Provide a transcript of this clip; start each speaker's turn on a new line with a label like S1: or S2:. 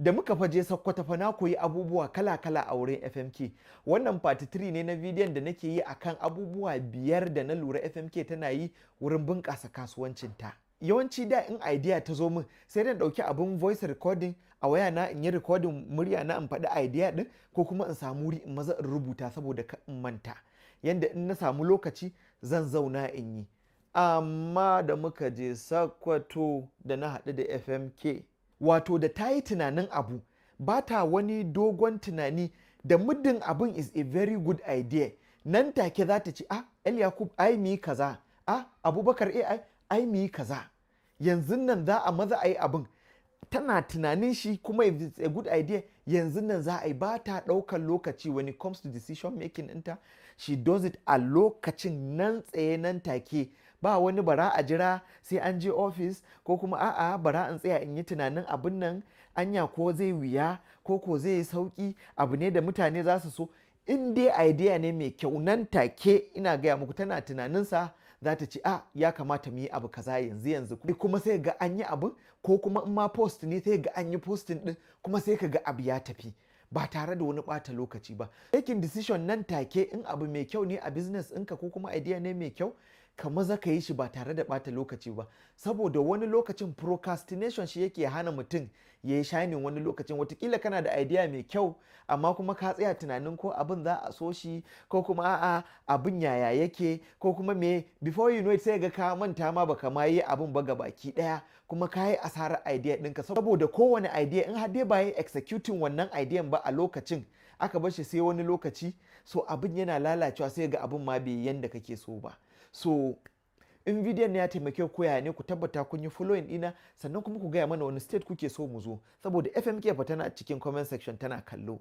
S1: Da muka faje Sokoto fa, na koyi abubuwa kala-kala a wurin FMK. Wannan part 3 ne na bidiyon da nake yi akan abubuwa 5 da na lura FMK tana yi wurin bunƙasa kasuwancinta. Yawanci da in idea ta zo min, sai dan ɗauki abin voice recording a waya na, in yi recording murya na, in faɗi idea ɗin, ko kuma in samu wuri in maza in rubuta saboda ka in manta, yanda in na samu lokaci zan zauna in yi. Amma da muka je Sakkwato da na haɗu da FMK, wato da ta yi tunanin abu, ba ta wani dogon tunani. Da muddin abin is a very good idea, nan take za ta ce, "Ah, El Yakub, ai mi kaza. Ah, Abubakar AI, ai mi kaza." Yanzu nan za a maza a yi abin. Tana tunanin shi kuma if it's a good idea, yanzu nan za a yi. Ba ta ɗaukar lokaci when it comes to decision making ɗinta. She does it a lokacin nan tsaye, nan take. Ba wani bara a jira sai an je office, ko kuma a'a, bara in tsaya in yi tunanin abin nan, anya ko zai wuya ko zai yi sauki, abu ne da mutane za su so. In dai idea ne mai kyau, nan take, ina gaya muku, tana tunaninsa za ta ce, "A, ya kamata mu yi abu kaza yanzu yanzu." Kuma sai ga an yi abin, ko kuma in ma post ne, sai ga an yi posting din, kuma sai ka ga abu ya tafi ba tare da wani bata lokaci ba. Making decision nan take, in abu mai kyau ne a business ɗinka ko kuma idea ne mai kyau, ka maza ka yi shi ba tare da bata lokaci ba, saboda wani lokacin procrastination shi yake hana mutum ya yi shining. Wani lokacin watakila kana da idea mai kyau, amma kuma ka tsaya tunanin ko abin za a so shi, ko kuma a'a, abin yaya yake, ko kuma me. Before you know it, sai ga ka manta ma baka ma yi abin ba baki daya, kuma ka yi asarar idea ɗinka. Saboda kowane idea, in har dai ba yi executing wannan idea ba a lokacin, aka bar shi sai wani lokaci, so abin yana lalacewa, sai ga abin ma bai yanda kake so ba. So in bidiyon ne ya taimake ku ya ne, ku tabbata kun yi following dina, sannan kuma ku gaya mana wani state kuke so mu zo, saboda FMK fa tana cikin comment section tana kallo.